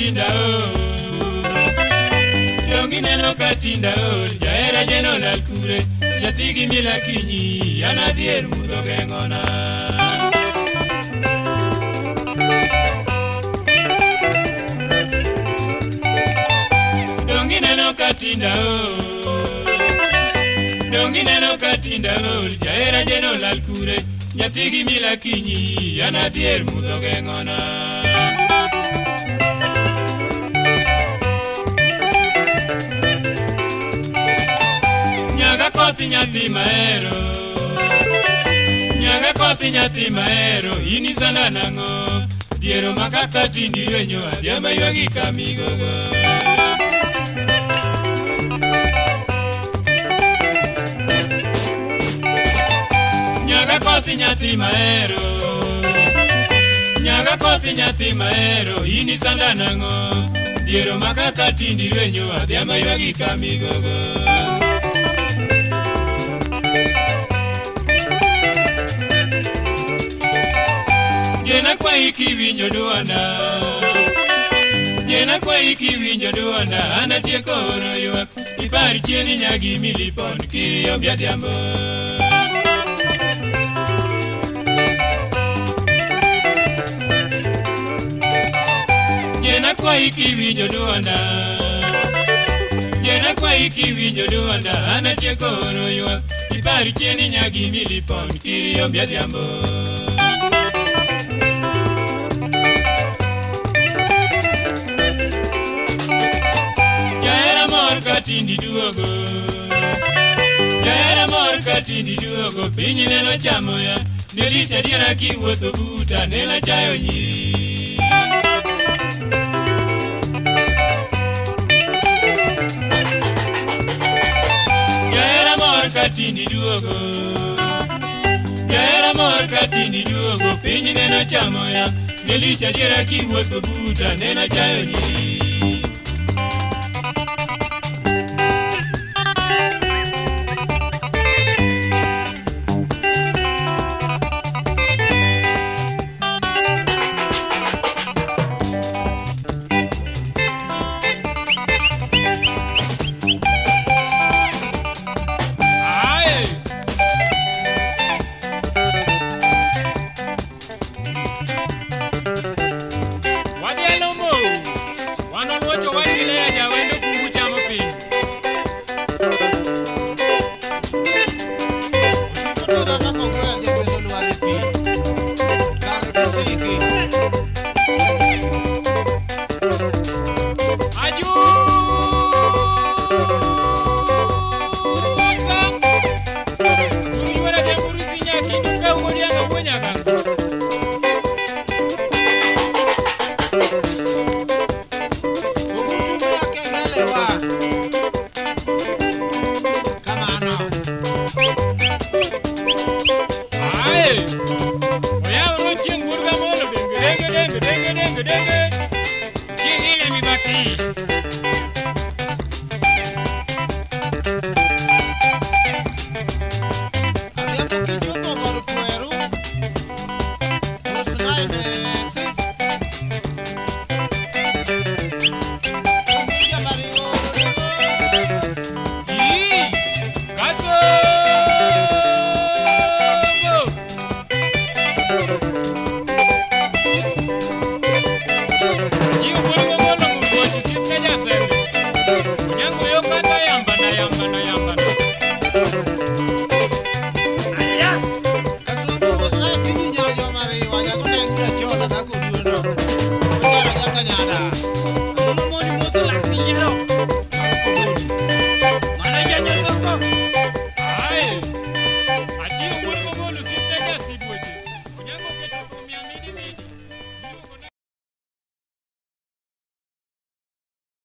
tinda ol, dongi neno ka tinda ol, jahera jeno lal kure, nyathi gi miel akinyi, an adhier mudho geng'ona. Dongi neno ka tinda ol, dongi neno ka tinda ol, jahera jeno lal kure, nyathi gi miel akinyi, an adhier mudho geng'ona. Nyaga koth nyathi mahero, nyaga koth nyathi mahero, in isanda nang'o? Diero ma kaka tindi rwenyo, adhiambo ywagi kamigogo. Nyaga koth nyathi mahero, nyaga koth nyathi mahero, in isanda nang'o? Diero ma kaka tindi rwenyo, adhiambo ywagi kamigogo. Jena kwayi kiwinjo duonda, jena kwayi kiwinjo duonda, an atieko oro ywak, ipar chien nyagi milipon kiyombi adhiambo. Jena kwayi kiwinjo duonda, jena kwayi kiwinjo duonda, an atieko oro ywak, ipar chien nyagi milipon kiyombi adhiambo. Jahera mor ka tindi duogo, jahera mor ka tindi duogo, piny neno chamo ya, ne lich adiera kiwuotho buta, ne lachayo nyiri. Jahera mor ka tindi duogo, jahera mor ka tindi duogo, piny neno chamo ya, ne lich adiera kiwuotho buta, ne lachayo nyiri.